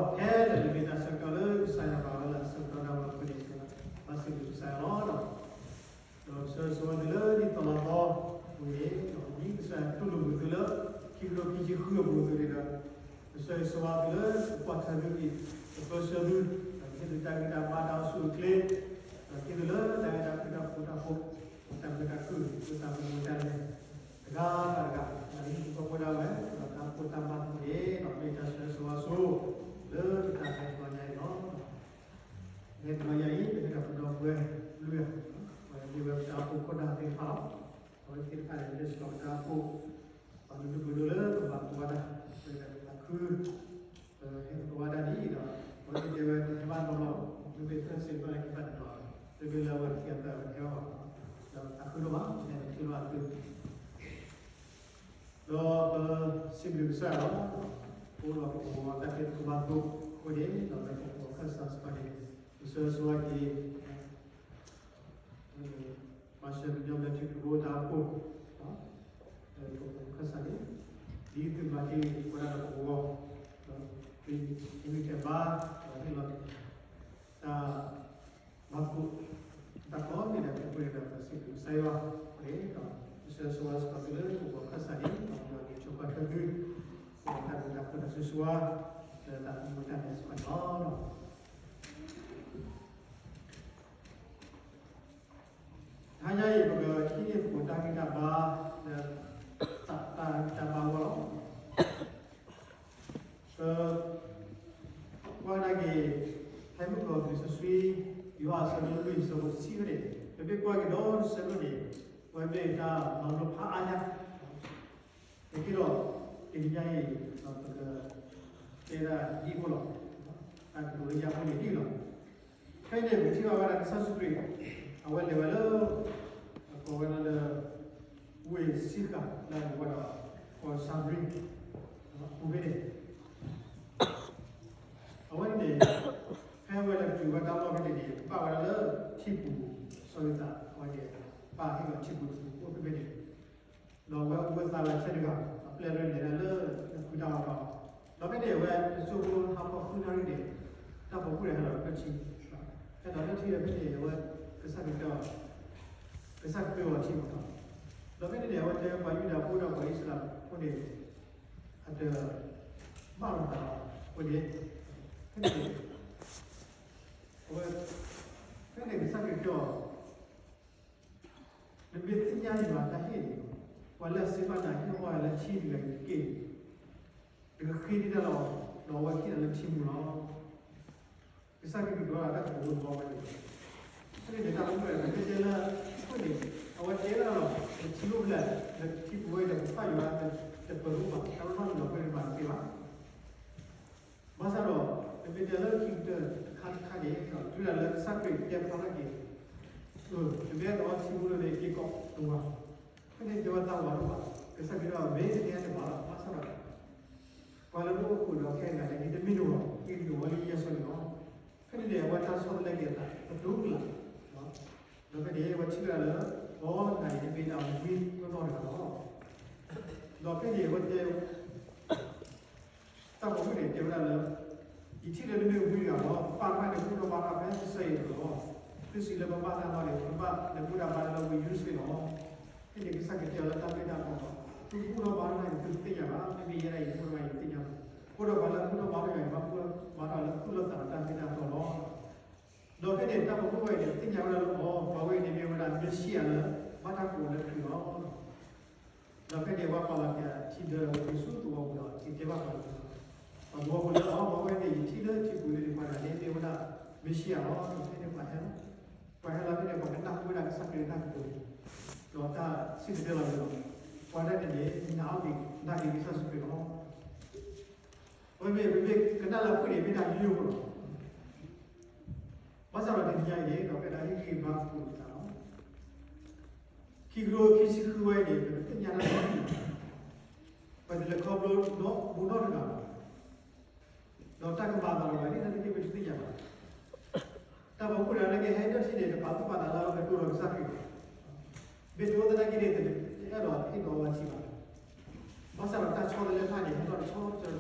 ဒီးဖဲလၢနမ့ၢ်တၢ်ဆၢကတီၢ်လၢကစၢ်ယွၤပာ်ဝဲလၢအဆၢကတီၢ်ဒၣ်ဝဲအဃိန့ၣ်, ဘၣ်စံးဘျုးကစၢ်ယွၤလီၤ. ဒီးပဆၢဂ့ၤဆၢဝါသုလၢနံၣ်သီလါသီအပူၤန့ၣ်, ဒ်ကစၢ်ယွၤတူၢ်လိာ်မုာ်သုလၢ ခံကထိခံဆံဃုအပူၤအသိးန့ၣ်ဒီး, ပဆၢဂ့ၤဆၢဝါသုလၢပကွၢ်ထွဲသုအံၤ, ပပၢဆှၢသု, ဒီးဟ့ၣ်သုတၢ်ဂံၢ်တၢ်ဘါတၢ်အိၣ်ဆူၣ်အိၣ်ချ့, ဒီးဟ့ၣ်သုလၢတၢ်ဂ့ၢ်တၢ်ဖံးတၢ်ဖှိၣ်တၢ်ဖှိၣ်, ဒီးတၢ်မုာ်တၢ်ခုၣ်, ဒီးတၢ်မုာ်တၢ်လဲၤ တဂၤဘၣ်တဂၤ, ဒီးဟံၣ်ဖိဃီဖိဒၣ်ဝဲ, ဒီးတၢ်အိၣ်ဖှိၣ်တၢ်မၤသကိးန့ၣ်, ဒီးမ့ၢ်တၢ်ဆၢဂ့ၤဆၢဝါဆိ, လၢပတၢ်ဟဲတဘျီညါအံၤလီၤ. ဟဲတဘျီညါအံၤ ပဟဲဒီးပဒီပုၢ်ဝဲၢ်လွံၢ်ဂၤ, ပမ့ၢ်ဝဲပတၢ်အိၣ်ဖှိၣ်ခိၣ်နၢ်သ့ၣ်တဖၣ်လီၤ. အဝဲသ့ၣ်တဖၣ်န့ၣ် လၢစှၤပတၢ်အိၣ်ဖှိၣ်, ပှၤလုၢ်ဒိၣ်ပှ့ၤဒိၣ်လၢပဘၣ်ကိးဝဲဒၣ်, ပတၢ်ခု ပဟဲသကိးဝဲဒၣ်ဒ်အံၤဒီး, အဝဲသ့ၣ်တဲဝဲတဟဲဘၣ်နီတဘျီ, မ့မ့ၢ်ဖဲစ့ၢ်ကီးန့ၣ် ဟဲဘၣ်တဘျီ, မ့မ့ၢ်လၢအဝဲခံဂၤသၢဂၤဟဲဘၣ်, ဒီးတၢ်ခုဒိၣ်မး ပဟဲတချုးဘၣ်သု, ဒီးပစံးဘျုးကစၢ်ယွၤလီၤ. အိၣ်ဒီးပကဝီၤတၢ်ဖံးသကိးမၤသကိးအဃိန့ၣ်, ဒီးလၢပကဝီၤခၢၣ်စးစ့ၢ်ကီးန့ၣ်, ပဆၢဂ့ၤဆၢဝါက့ၤ မၤစၢၤကညီဘျၢထံခရံာ်ဖိတၢ်အိၣ်ဖှိၣ်, လၢပကဝီၤခၢၣ်စးန့ၣ်, ဒ်သုမၤတ့ၢ်ဝဲဒၣ်ဒီးပကဝီၤ, ဒီးပဂံၢ်ထဲးဘါ, ဒီးဟ့ၣ်လီၤတၢ် မၤသကိး တၢ်ကိးမံၤဒဲး ပဃိန့ၣ်ဒီး ပစံးဘျုးကစၢ်ယွၤန့ၣ်ဒီး, ပဆၢဂ့ၤဆၢဝါစ့ၢ်ကီးသုလၢပကဝီၤခၢၣ်စးန့ၣ်, ဒီးပကဆိးကွၢ်ထွဲသု, ဒီးတၢ်ဘျုးတၢ်ဖှိၣ်တၢ်ဆိၣ်ဂ့ၤဆိၣ်ဝါ, လၢတၢ်မူတၢ်ဘှီးစ့ၢ်ကီးန့ၣ်လီၤ. တဟါညါအံၤ ပကဟံးန့ၢ်သကိးတၢ်ဂံၢ်တၢ်ဘါ, လၢ တၢ်ဂံၢ်တၢ်ဘါအဂီၢ်လီၤ. ပ ကွၢ်ကဒါက့ၤ ဖဲမုၢ်ကီၤလံာ်စီဆှံ ယိၤဟၣ်အဆၢဒိၣ်လွံၢ် အဆၢဖိတဆံန့ၣ်, ပမ့ၢ်ကွၢ်က့ၤဒီးတဆၢဒိၣ်န့ၣ်, အဝဲမ့ၢ်တၢ်မၤလိဖးအါညါ, နာ်က့ဒီး တနံၤညါအံၤ ပက တဲဒၣ်ဒ်အဃိလီၤ. တၢ်ကတိၤလၢညါအဃိန့ၣ်ဒ်အံၤလီၤ. ဖဲအံၤန့ၣ် ပထံၣ်ဘၣ်ဝဲဒၣ်ကစၢ်ယ့ၣ်ၡူးခရံာ် အဝဲလဲၤဝဲလၢ အကိးဝဲဒၣ်လၢ ဝ့ၢ်စံဃၣ် လၢအမ့ၢ်ဝဲဒၣ် ကီၢ်စၤမရံ ပူၤဖဲန့ၣ်, အဝဲန့ၣ် ဖဲအဝဲလဲၤတုၤဝဲတၢ်လီၢ်ဖဲန့ၣ်န့ၣ် ဘၣ်ဝဲဒၣ်လၢထံပူၤ စီၤယိၤသး အဝဲန့ၣ် ပၢ်ဟ့ၣ်လီၤထံပူၤတပူၤအိၣ်ဖဲဖဲန့ၣ်, ဒီးအဝဲအိၣ်ဝဲသးဝဲဆဲးတဂၤ အပျဲၢ်လၢလဲၤဒၣ်လၢ နခုတၢ်အီၣ်တၢ်အီ, ဒီးဖဲန့ၣ် အဝဲတစိၢ်ဖိဟါခီဃုနၣ်ရံၣ်န့ၣ် တၢ်ပိာ်မုၣ်န့ၣ်ဟဲလီၤလၢထံ, ဟဲလီၤလၢထံဒီးဖဲန့ၣ် အဝဲ ကစၢ်ခရံာ်တဲအီၤ, ကစၢ်ခရံာ်တဲအီၤထံမး, ဒီးဖဲန့ၣ်န့ၣ် အဝဲတဲပှၤယူဒၤဖိဒီးပှၤအံၣ်စရ့လးဖိန့ၣ် အတဘၣ်လိာ်သးဘၣ်အဃိန့ၣ်, ဖဲန့ၣ် အဝဲ ဖဲန့ၣ်ကစၢ်ခရံာ်တဲအီၤ နမ့ၢ်သ့ၣ်ညါယွၤအတၢ်ဟ့ၣ်န့ၣ်, ပှၤလၢအစံးဘၣ်နၤ ဟ့ၣ်အီၣ်ယၤလၢထံတဂၤအံၤတက့ၢ်န့ၣ်, နကဃ့န့ၢ်တၢ်လီၤ, ဒီးအဝဲဟ့ၣ်နၤလၢထံပူၤလီၤ. ကစၢ်ခရံာ်ကတိၤတၢ်ကတိၤလၢဘီဝဲန့ၣ်, ဖဲန့ၣ်န့ၣ် တၢ်ပိာ်မုၣ်န့ၣ် မ့ၢ်တဲလၢ အဃိန့ၣ် အဝဲတဲဝဲဒၣ်လီၤ, နထံအိၣ်ဖျဲၣ် နထံပူၤဝဲဒီး ကစၢ်ယွၤတပၢၤဘၣ်, တၢ်လၢဘၣ်မုၢ်လီၤပှဲၤန့ၣ်မၤတသ့ဘၣ်. ဘၣ်ဆၣ်ဒီး ပမ့ၢ်တဲလၢခံကတၢၢ်တခါတခါန့ၣ် တုၤဒၣ်လၢကစၢ်ခရံာ်တဲဖျါထီၣ်က့ၤ နမ့ၢ်အဲၣ်ဒိးအီထံဖိလၢနက့ၤကီးတဝၤ, ဖဲန့ၣ်တဲဝဲသးဝးတဘၣ်, ကစၢ်ခရံာ်တဲအီၤ မ့ၢ်တန့ၢ်တဘၣ်လီၤ. ဘၣ်ဆၣ်ဒီး ပှၤလၢမ့ၢ်အိၣ်ဃုာ်ဒီးခဲအံၤန့ၣ် ယတမ့ၢ်တဝၤ, ယကဒုးဝဲလၢယဲၢ်ဆၢန့ၣ်လီၤ. ဖဲန့ၣ်န့ၣ် အဝဲတၢ်ဆီတလဲက့ၤအသး ပဒိကလး ဒီးဖဲန့ၣ် အဝဲထံၣ်ဝဲဒၣ်လၢ အိ နၤအံၤ နမ့ၢ်ဒၣ်ဝံနီၢ်နီၢ်တဂၤလီၤ. ဒီးဖဲန့ၣ် အဝဲတဲ တၢ်ပိာ်မုၣ်န့ၣ် တဲဝဲဒၣ်လၢ ယထံၣ်လၢနမ့ၢ်ဝံတဂၤလီၤ. ပၢ်တဖၣ်န့ၣ် ဘူၣ်ထီၣ်ဘါထီၣ်ဖဲကစၢၢ်အံၤလီၤ. သုစံးလၢပဘၣ်တၢ်လီၢ်န့ၣ် ပဘၣ်နဘူၣ်တၢ်ဘါတၢ်လၢဝ့ၢ်ယရူၤၡလ့ၣ်လီၤ. ဖဲန့ၣ်ကစၢ်ခရံာ်တဲအီၤလၢတၢ်မ့ၢ်တၢ်တီလီၤ. သုဘူၣ်ထီၣ်ဘါထီၣ်န့ၣ် သုတသ့ၣ်ညါဘၣ်. မ့မ့ၢ်ယဲဒၣ်အံၤ ဘူၣ်ထီၣ်ဘါယတသ့ၣ်ညါဘၣ်. အဃိဒီးပှၤလၢအဘူၣ်ထီၣ်ဘါထီၣ်ယၤန့ၣ် ဘၣ်ဘူၣ်ထီၣ်ဘါထီၣ်လၢသူၣ်လၢသးဒီးတၢ်မ့ၢ်တၢ်တီလီၤ. ဒီးဖဲန့ၣ် တၢ်ပိာ်မုၣ်ဝဲအံၤန့ၣ် သ့ၣ်ညါဝဲဒၣ်လၢ အိ ပှၤဝဲအံၤန့ၣ်မ့ၢ်ဝဲဒၣ်မ့ၣ်ၡံအၤလၢ ဘၣ်တၢ်ကိးလၢခရံာ်လီၤ. ဒီးဖဲန့ၣ် အဝဲပာ်လီၤက့ၤအထံဒၢဝဲဆူသဝီပူၤဒီး က့ၤတဲဘၣ်ပှၤ ပှၤသဝီပူၤလၢ အိ ပှၤဝဲန့ၣ် ယထံၣ်လၢထံပူၤလၢန့ၣ် ပှၤတဂၤန့ၣ်မ့ၢ်ဝဲဒၣ်မ့ၣ်ၡံအၤလီၤ. ဖဲန့ၣ်ပှၤဟဲလီၤ, ပှၤဟဲလီၤဖဲန့ၣ် ပှၤကနၣ်ဃုာ်ဝဲဒၣ်ကစၢ်ခရံာ်အတၢ်ကတိၤ ဒီးတၢ်စံၣ်တဲၤတဲလီၤန့ၣ်လီၤ. ပှၤဒၣ်န့ၣ်န့ၣ် နာ်အီၤက့ၤ နာ်က့ၤကစၢ်ယ့ၣ်ၡူးခရံာ်လီၤ. အဝဲမ့ၢ်ပမ့ၢ်ကနၣ်လၢအဖုၣ်န့ၣ် မ့ၢ်ဒၣ်မ့ၢ်ယိၣ်ဖိလီၤ. ဘၣ်ဆၣ်ဒီးတနံၤညါအံၤန့ၣ် ဒီးဖဲဒၣ်ဟ့ၣ်ဂံၢ်ဘါသကိးတၢ်လီၤ. ခံကထိခံဆံဃုဝဲအံၤန့ၣ် ပကသ့ၣ်ညါတၢ်လီၤ. ပတလဲၤခီဖျိဘူးနီတဂၤဘၣ်. ဒီးတၢ်ကမၤအသးလီၤဝဲန့ၣ် နာ်သက့ ပတသ့ၣ်ညါဘၣ်. တၢ်ပိာ်မုၣ်တဂၤလၢကဟဲဒၢၣ်ထံန့ၣ် တပာ်သူၣ်ပာ်သးလၢအကတိၤဒီးကစၢ်ခရံာ်ဘၣ်. မ့ၢ်တအိၣ်သနာ်က့န့ၣ် တအဲၣ်ဒိးဟ့ၣ်ဒီးအဝဲထံဘၣ်. ဘၣ်ဆၣ်ဒီးတၢ်ဆီတလဲတဖၣ်န့ၣ် ဟဲထီၣ်တဆီတဆီတု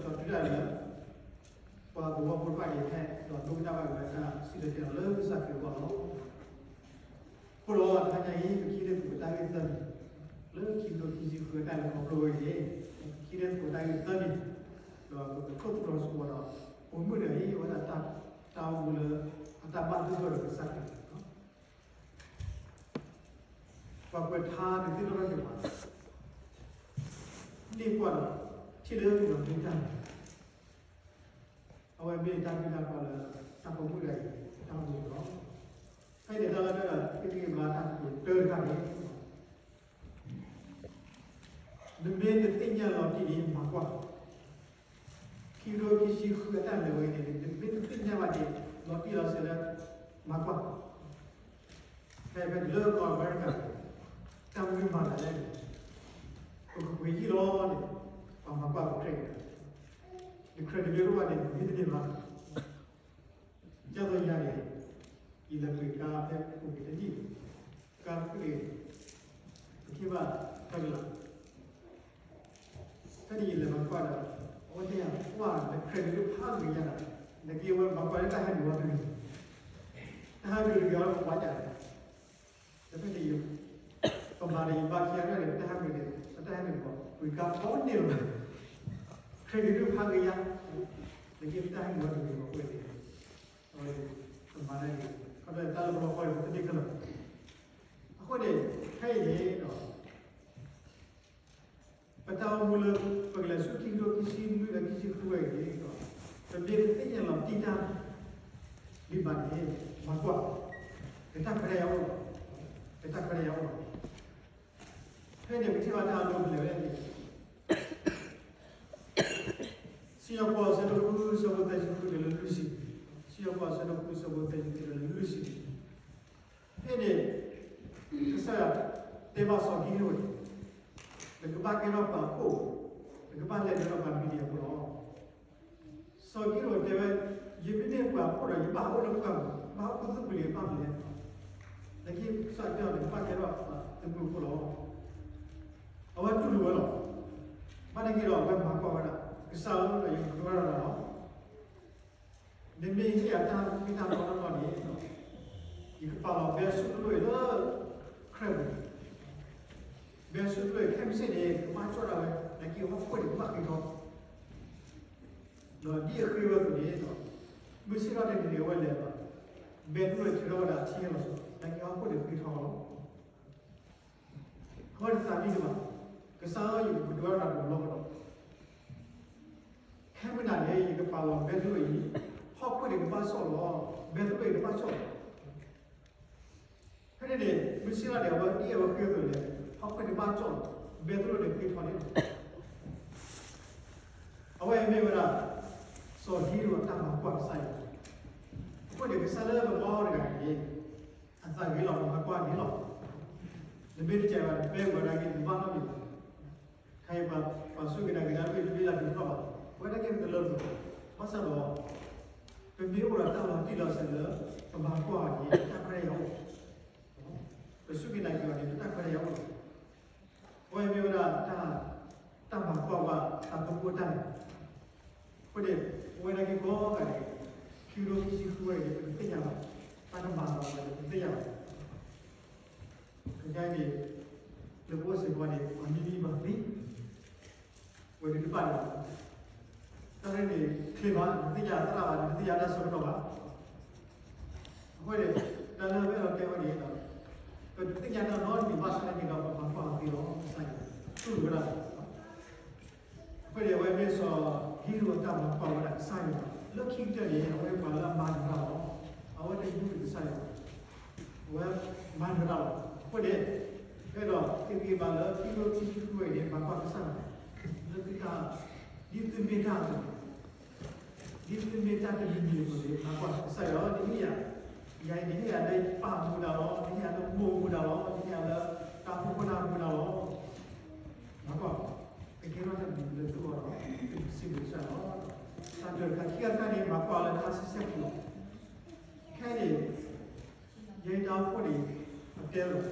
ၤဒၣ်လၢ ပှၤသဝီဖိတဖၣ်အံၤဟဲ ဒီးဒိကနၣ်ဘၣ်က့ၤဝဲတၢ်စံၣ်တဲၤတဲလီၤလၢကစၢ်ခရံာ်အဂီၢ်လီၤ. အဃိဒီးတဟါညါအံၤ ပကဟံးန့ၢ်သကိးတၢ်ဂ့ၢ်သၢမံၤ လၢခံကထိခံဆံဃုအတၢ်လဲၤခီဖျိဝဲအံၤန့ၣ် ပကဟံးန့ၢ်သကိးတၢ်ဂ့ၢ်သၢမံၤ ဒီးပကထိၣ်သတြီၤဆိဝဲဒီး ပိာ်မုၣ်တဂၤအံၤ အဝဲဒၣ်တၢ်အိၣ်မူလၢ အတၢ်ဘၣ်သဂၢၢ်ဒီးကစၢ်ခရံာ်န့ၣ်လီၤ. ပှၤကွဲးထါန့ၣ်သ့ၣ်နီၣ်ထီၣ်က့ၤပှၤ န့ၢ်ကွၢ်ဒီး ထံၣ်လၢကညီၤမ့ၢ်တၢ်န့ၣ် အဝဲမ့ၢ်တၢ်မ့ၢ်တၢ်တီလၢ တၢ်ပိာ်မုၣ်တဂၤအံၤ တၢ်အိၣ်မူန့ၣ်လီၤ. ဖဲန့ၣ်တၢ်လၢတၢ်ဒီး ကန့ၢ်က့ၤဘၣ်တၢ်ကတိၤတၢတခါန့ၣ် နမ့ၢ်တသ့ၣ်ညါလီၤတံၢ်န့ၣ် မၤကွၢ် ခံကထိခံဆံဃုအတၢ်လဲၤဝဲအံၤန့ၣ် နမ့ၢ်တသ့ၣ်ညါဘၣ်န့ၣ် လီၤတံၢ်လီၤဆဲးလၢ မၤကွၢ် ဖဲဖဲလၢကီၢ်အမဲရကၤ တၢ်မနုၤမၤတၢ်လဲၣ်န့ၣ် ပကပှ့ၤယံာ်လီၤန့ၣ် ပှၤမၤကွၢ်ပ credit န့ၣ် န credit မ့ၢ်တအိၣ်ဘၣ်န့ၣ် နမ့ၢ်တန့ၢ်ဘၣ် ကၢ်သိးယၤန့ၣ် ယလဲၤပှ့ၤကါဖဲအိၣ်က့ၤတနံၣ် ကါတဖုန့ၣ် ပက့ၤဘၣ်တၢ်ကလၤ ဖဲန့ၣ်ယလဲၤမၤကွၢ်ဒီး အဝဲတဲယၤ ကွၢ် န credit ဖးဂ့ၤညါဒီး နက့ၤဝဲမၤကွၢ်လၢတၢ်ဟဲနုာ်ဝဲတဂ့ၤ တၢ်ဟဲနုာ်တဂ့ၤအီၤလၢပှၤကွၢ်ယၤန့ၣ် ဒီးဖဲန့ၣ် ပမၤဒီးယဘါခံဂၤန့ၣ် ပတၢ်ဟဲနုာ်န့ၣ် ပတၢ်ဟဲနုာ်ဘၣ် ပှ့ၤကါဘီန့ၣ်လီၤ credit ဖးဂ့ၤညါ နက့ၤပတၢ်ဟဲနုာ်ဝဲတဂ့ၤဘၣ်အဃိန့ၣ် အဝဲ ပမၤတၢ်န့ၣ် ခီဖျိတၢ်လၢပလီၢ်ဃီန့ၣ် ပတန့ၢ်ခဲလၢာ် အဃိန့ၣ် ဖဲအံၤန့ၣ်ဒီး ပတၢ်အိၣ်မူလၢ ပကလဲၤဆူခံကထိခံဆံလွံၢ်ဒီးခံဆံဃုဝဲအံၤန့ၣ်ဒီး ပမ့ၢ်တသ့ၣ်ညါလီၤတံၢ်တၢ် ဒံးဘၣ်န့ၣ် မၤကွၢ် ကတၢ်ခွဲးတၢ်ယာ်အိၣ်လီၤ ကတၢ်ခွဲးတၢ်ယာ်အိၣ်လီၤ ဖဲန့ၣ်ပထံၣ်ဘၣ်တၢ်အဒိပလဲၤဝဲန့ၣ် စံၣ်ညီၣ်ကွီၢ်အဆၢဒိၣ်ဃု ဆၢဖိသၢဆံဃုတုၤလၢလွံၢ်ဆံ, စံၣ်ညီၣ်ကွီၢ်အဆၢဒိၣ်ဃု ဆၢဖိသၢဆံဃုတုၤလၢလွံၢ်ဆံန့ၣ်, ဖဲန့ၣ် ကစၢ်ယွၤတဲဘၣ်စီၤကံးဒဧိၣ်န့ၣ်, နကဘၣ်ကဲထီၣ်ပှၤအခိၣ်, နကဘၣ်လဲၤနုာ်လီၤပှၤမံၤဒယၣ်အဃိလီၤ. စီၤကံးဒဧိၣ်တဲဝဲ, ယမ့မ့ၢ်ပှၤအခိၣ်ဒီး ယဘၣ်အိၣ်လၢပှၢ်ပူၤ, ဘၣ်အိၣ်ခူသူၣ်ပူၤန့ၣ် ဘၣ်မနုၤလဲၣ်. နာ်က့ ကစၢ်ယွၤတဲအီၤန့ၣ် နကဘၣ်ကဲထီၣ်ပှၤသုးမုၢ်အခိၣ်လီၤ. အဝဲတူၢ်လိာ်ဝဲလီၤ. ဘၣ်နာ်က့ဒီး အဝဲမၤကွၢ်ဝဲဒၣ်, ကစၢ်ဧၢ, ယကဒွဲထီၣ်နၤလီၤ. နမ့ၢ်ဟ့ၣ်ယၤတၢ်မ့ၢ်တၢ်တီနီၢ်နီၢ်န့ၣ်, ယကပာ်လီၤဘဲဆူတလိၣ်အံၤလၢ ခြဲပူၤ, ဘဲဆူတလိၣ်အံၤ ခဲမုၢ်ဆ့ၣ်န့ၣ် ကဘၣ်ကၠီၣ်ဒၣ်ဝဲ, နာ်က့ဟီၣ်ခိၣ်န့ၣ် ကဘၣ်ဃ့ထီ, ဒီးဒ်အဃ့ဝဲအသိးန့ၣ်, မုၢ်ဆ့ၣ်ထီၣ်တနံၤန့ၣ် အဝဲလဲၤလီၤ, ဘဲတလိၣ်ထုးထီၣ်ဝဲဒၣ်ထံဟဲလီၤစီၤ, နာ်က့ဟီၣ်ခိၣ်န့ၣ်ဃ့ထီလီၤ. အဝဲတသးဒ်န့ၣ်ဘၣ်, ကစၢ်ဧၢ, ယကဒွဲထီၣ်နၤတဘျီကဒီး, ခဲမုၢ်နၤန့ၣ် ယကပာ်လီၤဘဲတလိၣ်အံၤ, ဟီၣ်ခိၣ်န့ၣ်ကဘၣ်ကၠီၣ်လီၤ, ဘဲတလိၣ်အံၤကဘၣ်ကၠီၣ်လီၤ. ဖဲန့ၣ်န့ၣ် မုၢ်ဆ့ၣ်ထီၣ်န့ၣ် အဝဲဒ်အဝဲဃ့အသိးန့ၣ်, ဟီၣ်ခိၣ်န့ၣ်ဘၣ်ကၠီၣ်, ဘဲတလိၣ်န့ၣ်ဃ့ထီန့ၣ်လီၤ. အဝဲမ့ၢ်ဝဲဒၣ် စီၤကံးဒဧိၣ်အတၢ်မၤကွၢ်ကစၢ်ယွၤ, အဃိန့ၣ် ကစၢ်လၢပဂီၢ်တဂၤန့ၣ် အသးဂ့ၤလီၤ, မၤကွၢ်န့ၣ်လီၤ. နမ့ၢ်တကးဘၣ် နပဲဝဲဒၣ်က့ၤ နဘၣ်နီတမံၤဘၣ်. ခဲအံၤပှၤစူၢ်က့ၤနာ်က့ၤတၢ်တဘ့ၣ်တဘ့ၣ်လၢဒုးထီၣ်ဘၣ်, ပဝဲဒၣ်က့ၤပတလၢတပှဲၤ, ဘၣ်ဆၣ်ဒီး ပမ့ၢ်အိၣ်ဒီးတၢ်လီၤတံၢ်လီၤဆဲးလၢ ပမၤကွၢ်အီၤန့ၣ် ပတၢ်ခွဲးတၢ်ယာ်အိၣ်, ပစူၢ်က့ၤနာ်က့ၤအီၤန့ၣ် ပတၢ်ခွဲးတၢ်ယာ်အိၣ်လီၤ. အဝဲမ့ၢ်ဝဲဒၣ် တၢ်မၤကွၢ်ဝဲ တၢ်သူၣ်ပိၢ်တၢ်န့ၣ်, အဃိန့ၣ် ပဝဲဒၣ်က့ၤကိးဂၤဒဲး ခံကထိခံဆံဃုဝဲအံၤန့ၣ် ပတသ့ၣ်ညါဘၣ်, တၢ်ကမၤလီၤဝဲန့ၣ် ပတသ့ၣ်ညါဘၣ်. ခဲကနံၣ်အံၤန့ၣ် လၢပအိၣ်စ့ၢ်ကီးန့ၣ် ပှၤမံမံဘၣ်သ့ ဝဲဒၣ်တဘၣ်လီၤ. တၢ်ရဲၣ်န့ၣ် ချ့ဘၣ် နတသ့ၣ်ညါသရၣ်ဘၣ်, နတသ့ၣ်ညါတၢ်ဆၢကတီၢ်ဘၣ်. အဃိန့ၣ် တၢ်လၢအဝဲအံၤတဲဝဲန့ၣ်, ပတသ့ၣ်ညါတၢ်နီတမံၤဘၣ်ဆၣ်သနာ်က့ဒီး ပမၤကွၢ်အီၤသ့လီၤ. ကစၢ်ယွၤတူၢ်လိာ်ဝဲဒၣ် အဃိန့ၣ် အဝဲမ့ၢ်စီၤကံးဒဧိၣ်အတၢ်မၤကွၢ်ဝဲဒၣ်ကစၢ်ယွၤ, လၢခံကတၢၢ်န့ၣ် အဝဲပှၤလၢအမၤနၢၤတၢ်လီၤ. အဝဲတယုၢ်ကစၢ်ယွၤ, အဝဲမၤနၢၤတၢ်လီၤ. အဃိန့ၣ် ဖဲဒီး သုက့ၤဘၣ်လၢခံကထိခံဆံဃုဝဲအံၤန့ၣ် မၤကွၢ်ကစၢ်ယွၤ, လၢသုတၢ်, ဒ်သုမ့ၢ်တၢ်အသိး ဒ်သုမ့ၢ်တၢ်တမံၤမံၤအသိးန့ၣ် မၤကွၢ်ကစၢ်ယွၤ, နဟ့ၣ်ယၤ, ယၤအံၤ နဟ့ၣ်ယၤလၢပၢ်အမူဒါလီၤ, နဟ့ၣ်ယၤလၢမိၢ်အမူဒါလီၤ, နဟ့ၣ်ယၤလၢတၢ်အိၣ်ဖှိၣ်ဖိတၢ်မူဒါလီၤ. မၤကွၢ်, ကကဲထီၣ်တၢ်တမံၤမံၤလၢသုဂီၢ်ဒီး သုကစံးဘျုးကစၢ်ယွၤလီၤ. တၢ်တခါခံခါတခါန့ၣ် မၤကွၢ်လၢတၢ်ဆံဆဲၣ်ပူၤလီၤ. ခဲအံၤန့ၣ် ယဲတၢ်အိၣ်ဖှိၣ်န့ၣ် အတဲလီၤ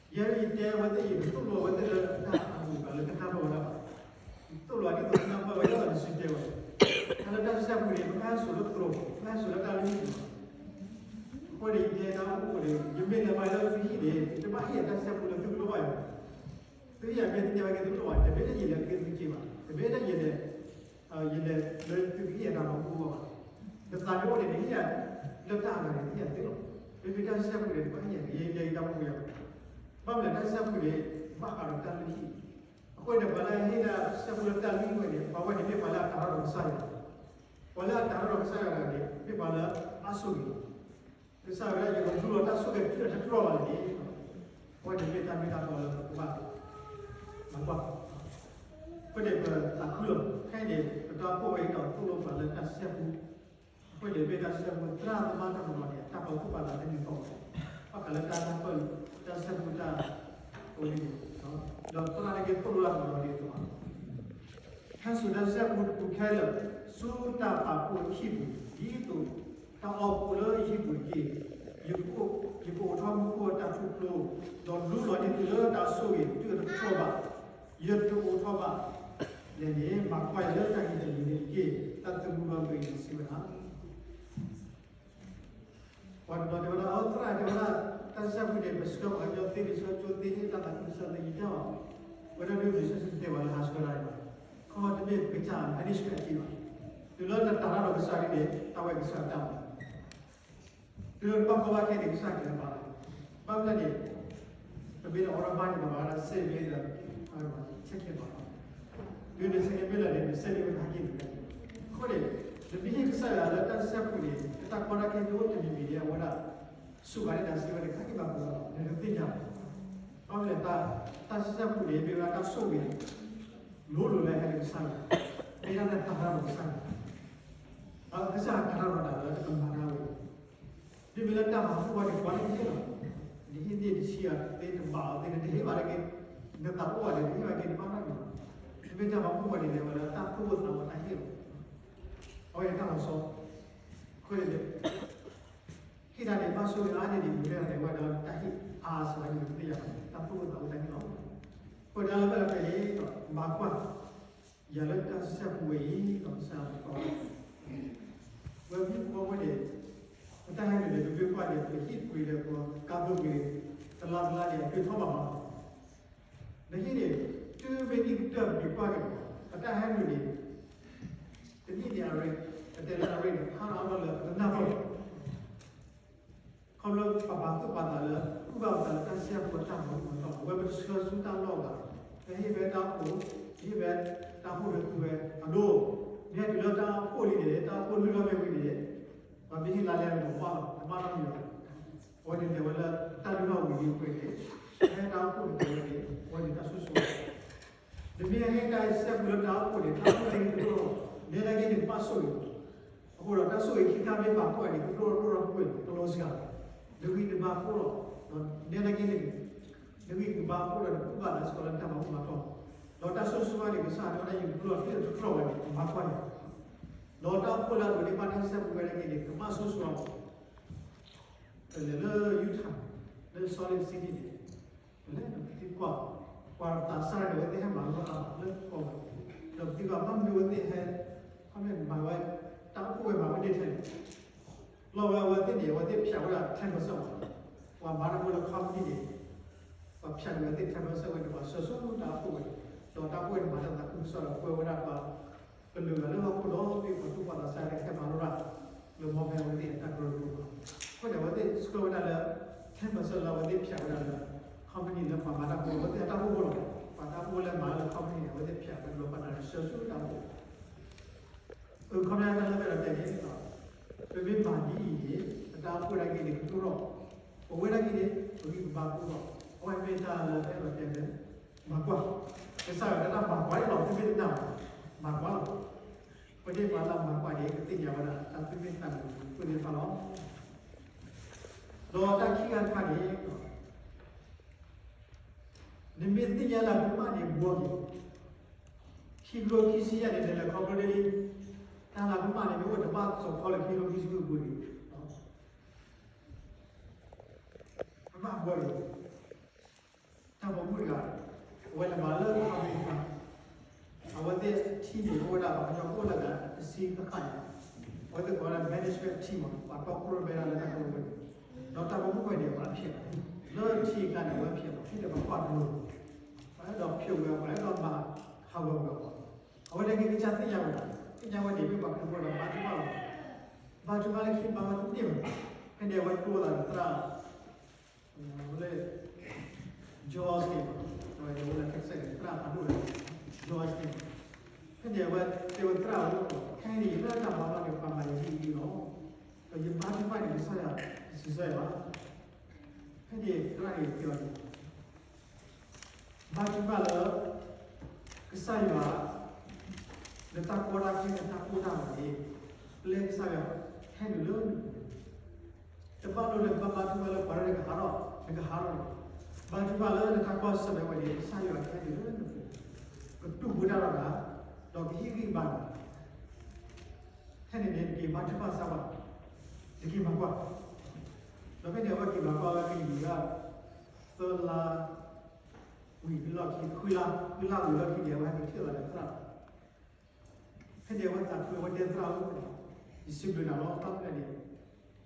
ယဲယတဲအဝဲသ့ၣ်အံၤ နသိၣ်လိအဝဲသ့ၣ်လၢတၢ်အဂုၤအဂၤလၢတနၢ်ပၢၢ်ဝဲဒၣ်ဘၣ်. သိၣ်လိအဒ်သိးတနၢ်ပၢၢ်ဝဲဒၣ်ဒီး နစံးတဲဝဲ, တၢ်လၢတၢ်ဆံဆဲပူၤန့ၣ် ပမ့ၢ်ဟဲစိာ်လၢသရိာ်, ပမ့ၢ်ဟဲစိာ်လၢတၢ်လုၢ်ဟံၣ်န့ၣ်, အဃိန့ၣ် ယတဲတၢ်အိၣ်ဖှိၣ်န့ၣ် ယမ့ၢ်လဲၤမၤလၢသုဟံၣ်န့ၣ် တဘၣ်ဟ့ၣ်ယၤတၢ်ဆံဆဲပူၤလၢသုကလိၣ်ဘၣ်ယၤ, သုဟ့ၣ်ယၤမ့ၢ်တတဲဘၣ်က့ၤသုကလိၣ်ဘၣ်, တမ့ၢ်လၢယလဲၤက့ၤသုက့ၤဘၣ်, တမ့ၢ်လၢယလဲၤ ယလဲၤလၢသုကဟ့ၣ်ယၤတၢ်မၤဘူၣ်ဘၣ်, နသးဒ်အိၣ်န့ၣ် နဟ့ၣ်ယၤလၢတၢ်အဂၤန့ၣ် နဟ့ၣ်ယၤသ့လီၤ. မ့မ့ၢ်တၢ်ဆံဆဲပူၤန့ၣ် နဘၣ်ဟ့ၣ်ယၤန့ၣ် ယဲယတၢ်အိၣ်ဖှိၣ်ယၤ, ဘၣ်မနုၤတၢ်ဆံဆဲပူၤန့ၣ် ဘၣ်ဃးဒီးတၢ်လုၢ်ဟံၣ်, အဃိန့ၣ် ပှၤလၢအဟ့ၣ်တၢ်ဆံဆဲပူၤလၢတၢ်လုၢ်ဟံၣ်ဝဲန့ၣ် ပှၤဝဲန့ၣ်မ့ၢ်ပှၤလၢအတၢ်ရၢဒီးကစၢ်ယွၤလီၤ. ပှၤလၢအတၢ်ရၢဒီးကစၢ်ယွၤန့ၣ် မ့ၢ်ပှၤလၢအဘၣ်ဆိၣ်ဂ့ၤလီၤ. ကစၢ်ယွၤ ယကဒိလီၤတၢ်ဆိၣ်ဂ့ၤတဖျၢၣ်တတြီၢ်ဘၣ်န့ၣ်, အဝဲန့ၣ်မ့ၢ်တၢ်မ့ၢ်တၢ်တီလၢပကဘၣ် မၤကွၢ်, အဃိန့ၣ် ပသးခုလီၤ. ခဲအံၤန့ၣ် ပတၢ်အိၣ်ဖှိၣ်ဝဲအံၤဒီးသိၣ်လိပှၤလၢတၢ်ဆံဆဲပူၤ, အဃိန့ၣ်မ့ၢ်တၢ်ဆံဆဲပူၤ သရၣ်သမါတၢ်မၤလီၤန့ၣ် တၢ်ပာ်သူၣ်ပာ်သးတမံၤဃီ, ဘၣ်ဃးလၢတၢ်နၢ်ပၢၢ် တၢ်ဆံဆဲပူၤတၢ်အိၣ်န့ၣ်, ဒီးသရၣ်န့ၣ်က့ၤသိၣ်လိတၢ်မၤလီၤန့ၣ် ဟဲစိာ်တၢ်ဆံဆဲပူၤတပူၤခဲလၢာ်, ဆူတၢ်ပာ်ဖှိၣ်အဟံၣ်ပူၤ, ဒ်သိးတၢ်အီၣ်ဖှိၣ်လၢအဟံၣ်ပူၤတက့ၢ်. ယကအိးထီၣ်မူခိၣ်အတၢ်ထူၣ်ဖျိ, ဒီးလူလီၤန့ၢ်သုလၢတၢ်ဆိၣ်ဂ့ၤတုၤအတတြီၢ်ဘၣ်, ယတအိးထီၣ်ဘၣ်လဲၣ်န့ၣ် မၤကွၢ်ယၤလၢတၢ်ဟံၣ်တမံၤန့ၣ်တက့ၢ်. တၢ်သမူလၢအဂ့ၤန့ၣ်စံးဝဲဒၣ် ပှၤတနီၤတဲဝဲဒၣ် အိ သရၣ်တဲဝဲဒၣ် တၢ်ဆံဆဲပူၤန့ၣ် ပဆှၢပှၤကညီသ့ ပဆှၢကၠိသ့ ဟ့ၣ်တၢ်သးခုကစီၣ်သ့ ယတဲအီၤ, ဝဲဒၣ်ဒုး လံာ်စီဆှံတဲပှၤလၢဟးဆှၢတၢ်အံၤဘၣ်, ခီတမ့ၢ်ပကစၢ် management အက့ဘၣ်, တုၤလၢနတၢ်ရၢဒီးကစၢ်ဒ်န့ၣ် တၢ်ဝဲကစၢ်တၢ်မၤ တုၤလၢနဘၣ်ကီဘၣ်ခဲန့ၣ် ကစၢ်ကလဲၤမၤလီၤ. ဘၣ်မနုၤန့ၣ် ပမ့ၢ်လၢ automatic န့ၣ် ပဘၣ်ဝဲဒၣ် save လၢ check ခဲဘၣ်, တုၤန check မ့ၢ်လၢန့ၣ် န save လၢပဟဲက့ၤန့ၣ်, အဃိန့ၣ် နမ့ၢ်ဟ့ၣ်ကစၢ်ယွၤလၢတၢ်ဆံဆဲပူၤန့ၣ် တၢ်ကီတၢ်ခဲတအိၣ်တမံၤမံၤန့ၣ် အဝဲဒၣ် စူၢ်က့ၤန့ၢ်တၢ်စံးဝဲန့ၣ် ကဟဲက့ၤဘၣ်ပှၤလီၤ နတသ့ၣ်ညါဘၣ်. ဘၣ်မနုၤလဲၣ် တၢ်ဆံဆဲပူၤန့ၣ် မ့ၢ်ဝဲဒၣ်တၢ်ဆိၣ်ဂ့ၤ လိၤလိၤလၢဟဲလၢကစၢ်ယွၤ, မ့ၢ်ဒၣ်လၢတၢ်ရၢဒီးကစၢ်ယွၤ, ဒီးကစၢ်ယွၤတၢ်ရၢဒီးတၢ်လၢတကမၤတၢ်ဝဲ မ့မ့ၢ်လၢတၢ်မၤဘူၣ်ဝဲန့ၣ် ကွၢ်လၢကဟ့ၣ်လီၤ, နဟ့ၣ်န့ၢ်တဆံဂၤသ့ တဘးအီၤသ့ နတဟ့ၣ်ဘၣ်လၢက့ၤ, နသးအိၣ်ဘၣ်န့ၣ် နဟ့ၣ်ဘၣ်က့ၤ နဘၣ်ဘၣ်က့ၤလီၤ. မ့မ့ၢ်တၢ်မၤဘူၣ်ဝဲန့ၣ် လဲၤဝဲလၢတၢ်သူၣ်အိၣ်သးအိၣ်တၢ်ဟ့ၣ်လီၤ, အဝဲန့ၣ်တၢ်လီၤဆီ, အဃိန့ၣ် ဟ့ၣ်တၢ်န့ၣ် ဘၣ်ဆိၣ်ဂ့ၤအါန့ၢ်ဒံး မ့ၢ်လဲၣ်န့ၣ် ဝဲဒီးတၢ်ဟ့ၣ်အါစှၤန့ၣ် မ့ၢ်ယၤ တၢ်သူၣ်အိၣ်သးအိၣ်တၢ်ဟ့ၣ်လီၤ. အဃိတၢ်လၢပအဲၣ်ဒိးတဲန့ၣ် မၤကွၢ် ယၤလၢတၢ်ဆံဆဲပူၤဝဲအံၤ ဒီးကစၢ်ယွၤကီး ဝဲမ့ၢ်ကွၢ်ဝဲန့ၣ် ပတၢ်ဟဲနုာ်န့ၣ် ပမ့ၢ်ကွၢ်န့ၣ် ပဟံၣ်ပှ့ၤဒီး ပကါသိပှ့ၤ တလါတလါန့ၣ် အတုၤထီၣ်ဘၣ်မး နဟံၣ်န့ၣ် တုၤမ့ၢ်နံၣ်ကတၢၢ်ပမ့ၢ်ကွၢ်က့ၤ ပတၢ်ဟဲနုာ်န့ၣ် တနံၣ်န့ၣ်အရ့ ပတဲလၢအရ့န့ၣ် ဖးအါထီၣ်လၢပနၢ်ပၢၢ် ခီဖျိပပာ်သူၣ်ပာ်သးလၢ ကူၣ်ဘၣ်ပသးလၢတၢ်ဆံဆဲပူၤအတၢ်မၤဘူၣ်မၤတီၢ် အဝဲပတဆှၢဆူတၢ်လီၢ်ဘၣ်, ပဟ့ၣ်ဖဲတၢ်အိၣ်ဖှိၣ်, ပဟ့ၣ်ဖဲတၢ်အိၣ်ဖှိၣ်လၢသုဝဲအဒိ, မ့ၢ်ဟဲတုၤလၢတၢ်အိၣ်ဖှိၣ်လံန့ၣ် တၢ်အိၣ်ဖှိၣ်လုၢ်ထီၣ်မ့ၢ်ဝံၤန့ၣ် ပှၤမ့ၢ်ဟ့ၣ်လါလဲတဘၣ်လီၤ, တဘၣ်နီတမံၤဘၣ်. အဝဲန့ၣ်လဲၤဝဲလၢတၢ်လုၢ်ထီၣ်ဝံၤလံအဃိန့ၣ် ဖဲတၢ်အိၣ်ဖှိၣ်န့ၣ်တဲဝဲန့ၣ် အဝဲန့ၣ်တၢ်ဆိၣ်ဂ့ၤ နမ့ၢ်ဟဲဟ့ၣ်တၢ်ဆံဆဲပူၤလၢတၢ်အိၣ်ဖှိၣ်န့ၣ် တၢ်အိၣ်ဖှိၣ်န့ၣ်ကဒိၣ်ထီၣ်, နဲဒၣ်က့န့ၣ် ကဘၣ်ဆိၣ်ဂ့ၤ, အဃိဒီးတၢ်ဆိၣ်ဂ့ၤခံခါမ့ၢ်ပာ်ဖှိၣ်န့ၣ် ကဒိၣ်ထီၣ်ဒိၣ်ထီၣ်ဒိၣ်ထီၣ်န့ၣ် ကလီၤစှၤ, နဂံၢ်နဘါကအိၣ်ထီၣ်, နဲဒၣ်က့န့ၣ် နဂံၢ်နဘါကအိၣ်ထီၣ်န့ၣ် ကူၣ်ဘၣ်သးစ့ၢ်ကီးလၢတၢ်မၤဘူၣ်မၤတီၢ်, ဒီးတၢ်ဆိၣ်ဂ့ၤဆိၣ်ဝါန့ၣ် ကစၢ်ယွၤတဲဝဲဒၣ် ယကဒိၣ်ထီၣ်တၢ်တတြီၢ်ဝဲန့ၣ် မၤကွၢ်န့ၣ်, ဒီးတၢ်အိၣ်ဖှိၣ်လၢအဒိးန့ၢ်ဘၣ်တၢ်ဆံဆဲပူၤဝဲဒၣ်က့န့ၣ် ကဘၣ်ဆိၣ်ဂ့ၤဆိၣ်ဝါ ပလဲၤလၢ Utah လၢ Salt Lake City န့ၣ် ပလဲၤဒီးပသံကွၢ်, ပှၤသးစၢ်န့ၣ် အဝဲသ့ၣ်ဟဲမၤလၢအါဘၣ်လၢကီၢ်ဝဲ, ဒီးပသံကွၢ် ဘၣ်မနုၤအဝဲသ့ၣ်ဟဲ, ခီမ့ၢ်မၤဝဲ, တၢ်အိၣ်ဖှိၣ်ဝဲမၤဝဲဒ်ထဲလဲၣ်, လီၤဝဲအဝဲသ့ၣ်န့ၣ် အဝဲသ့ၣ်ဖျဲးဝဲဒၣ် ten percent ဝဲ, ပှၤမၤတၢ်ဖိလၢ company န့ၣ်, ပှၤဖျဲးန့ၢ်ဝဲသ့ၣ် ten percent ဝဲန့ၣ် ပှၤဆှၢဆူတၢ်အိၣ်ဖှိၣ်ဝဲ, ဒီးတၢ်အိၣ်ဖှိၣ်ဝဲန့ၣ် မၤတၢ်သးခုကစီၣ်ဒီး ကွဲဝဲဒၣ်ပှၤ ကလုာ်ဂၤလၢဟီၣ်ခိၣ်ဒီဘ့ၣ် ပှၤသူၣ်ဘီၣ်သးစၢ်န့ၣ် ဟဲမၤလိတၢ် လၢမီၢ်ဖဲအဝဲသ့ၣ်အတၢ်ကရၢကရိ, အဃိန့ၣ် အဝဲသ့ၣ်ဆှၢဝဲဒၣ်လၢ ten percent လၢအဝဲသ့ၣ်ဖျဲးဝဲဒၣ်လၢ company လၢပှၤမၤတၢ်ဖိ အဝဲသ့ၣ်အတၢ်အိၣ်ဖှိၣ်လီၤ. ပှၤတၢ်အိၣ်ဖှိၣ်လၢမၤလၢ company န့ၣ် အဝဲသ့ၣ်ဖျဲးဝဲဒၣ်လၢပှၤနၢ်ဆှၢဆူတၢ်အိၣ်ဖှိၣ် အခီပညီတၢ်လၢပအဲၣ်ဒိးတဲန့ၣ်, ပမ့ၢ်မၤဒ်အံၤန့ၣ် ပတၢ်အိၣ်ဖှိၣ်ဒၣ်က့န့ၣ် ကဒိၣ်ထီၣ်, ပဝဲဒၣ်က့န့ၣ် ပဂံၢ်ပဘါကအိၣ်ထီၣ်, အဝဲမ့ၢ်တၢ်လၢပအဲၣ်ဒိးတဲန့ၣ်, မၤကွၢ်, ကစၢ်ယွၤတဲဒၣ်မၤကွၢ်လီၤ, သုမ့ၢ်တနာ်ဘၣ်, မၤကွၢ်လီၤ. ပဒ့ၣ်ပှၤလၢမၤကွၢ်န့ၣ် ကသ့ၣ်ညါဝဲဒၣ် တၢ်သူၣ်မ့ၢ်သးမုာ် ကွ့ၢ်သ့ၣ်တဖၣ်လီၤ. ဒီးတၢ်ခံဂၤတခါန့ၣ် နမ့ၢ်သ့ၣ်ညါလၢကမၣ်န့ၣ်ဘှီက့ၤ, ခံကထိခံဆံယဲၢ်န့ၣ် လဲၤခီဖျိဒ်လံ, တၢ်လၢကမၣ်န့ၣ် မ့ၢ်အိၣ်တဘၣ်စီၤခီလၢခံကထိခံဆံဃုအပူၤန့ၣ်, ကမၣ်ဘှီက့ၤ, တၢ်ပိာ်မုၣ်တဂၤ, အဝဲလဲၤမၤလၢအမဲရကၤ, အဝဲသ့ၣ်ထံ န့ၣ် အိၣ်ဝဲဒၣ်ပှၤကညီအိၣ်လၢတဆံသၢခါအံၤ, အဝဲသ့ၣ်ကိးဝဲဒၣ် management team မ့ၢ် ပှၤတီခိၣ်ရိၣ်မဲဒၣ်လၢတၢ်ကရၢဝဲန့ၣ်, ဒီးတၢ်ပိာ်မုၣ်ဝဲန့ၣ် ပှၤဖျဲးလီၤ, လၢထံကျါန့ၣ် အဝဲဖျဲးလီၤ, ဖဲန့ၣ်ပှၤကွၢ်တလိၤ, ပှၤအဲၣ်ဒိးဖျဲးဝဲ ပှၤအဲၣ်ဒိးမၤဟးဂီၤဝဲအီၤ, အဝဲန့ၣ်က့ၤကစၢ်သ့ၣ်ညါဝဲဒၣ်, သ့ၣ်ညါဝဲန့ၣ် မ့ၢ်ပှၤခရံာ်ဖိဒီးဘါထုကဖၣ်လီၤ, ဘါထုကဖၣ်လၢခံဘါထုကဖၣ်တန့ၢ်ဘၣ်, ဖဲန့ၣ်အဝဲကိးသးဒီးသရၣ် ဝဲလၢ George န့ၣ်, အဝဲလၢ Texas န့ၣ် သရၣ်ဖးဒိၣ်လၢ George န့ၣ်, ဖဲန့ၣ်အဝဲတဲဝဲသရၣ်ဧၢ, ခဲအံၤန့ၣ် ယတၢ်ဘါဘျီန့ၣ် ပှၤမၤယၤဒ်အံၤလီၤ, ဒီးယဘါထုကဖၣ်န့ၣ် ကစၢ်ယွၤတစံးဆၢယၤဘၣ်, ဖဲန့ၣ်သရၣ်န့ၣ်တဲအီၤန့ၣ် ဘါထုကဖၣ်လၢ ကစၢ်ယွၤ နတၢ်ကီတၢ်ခဲ နတၢ်ကိၢ်တၢ်ဂီၤန့ၣ် ပျဲကစၢ်ယွၤ ဟဲနုာ်လၢနပူၤ, တဘၣ်ဒိလၢနဘၣ်ဘါထုကဖၣ်လၢပှၤလၢနကဟးထီၣ် နကဟးထီၣ်န့ၣ်, ဘါထုကဖၣ်လၢနတၢ်ကွၢ်ဆၢၣ်မဲာ်ဝဲန့ၣ် ကစၢ်ယွၤကဟဲနုာ်လၢနပူၤ, ကတူၢ်ဘၣ်တၢ်ဒီးနၤ, ဒီးကဟ့ၣ်ဂံၢ်ဘါနၤ, ဖဲန့ၣ်န့ၣ် နက့ၤဘါထုကဖၣ်စၢ်ဘၣ်, နက့ၤမၤကွၢ်, ဒီးဖဲန့ၣ်အဝဲက့ၤမၤကွၢ်ဝဲက့ၤယံာ်ဝဲဒၣ် သၢလါ ဝံၤလီၢ်ခံ ဃုလါ ဃုလါဝံၤလီၢ်ခံန့ၣ် အဝဲဟဲက့ၤထံၣ်လီၤဒီးသရၣ်, ဖဲန့ၣ်အဝဲသးခု အဝဲတဲသရၣ်ဧၢ, ယစံးဘျုးနၤလီၤ ဘၣ်မနုၤလဲၣ်န့ၣ်, ယ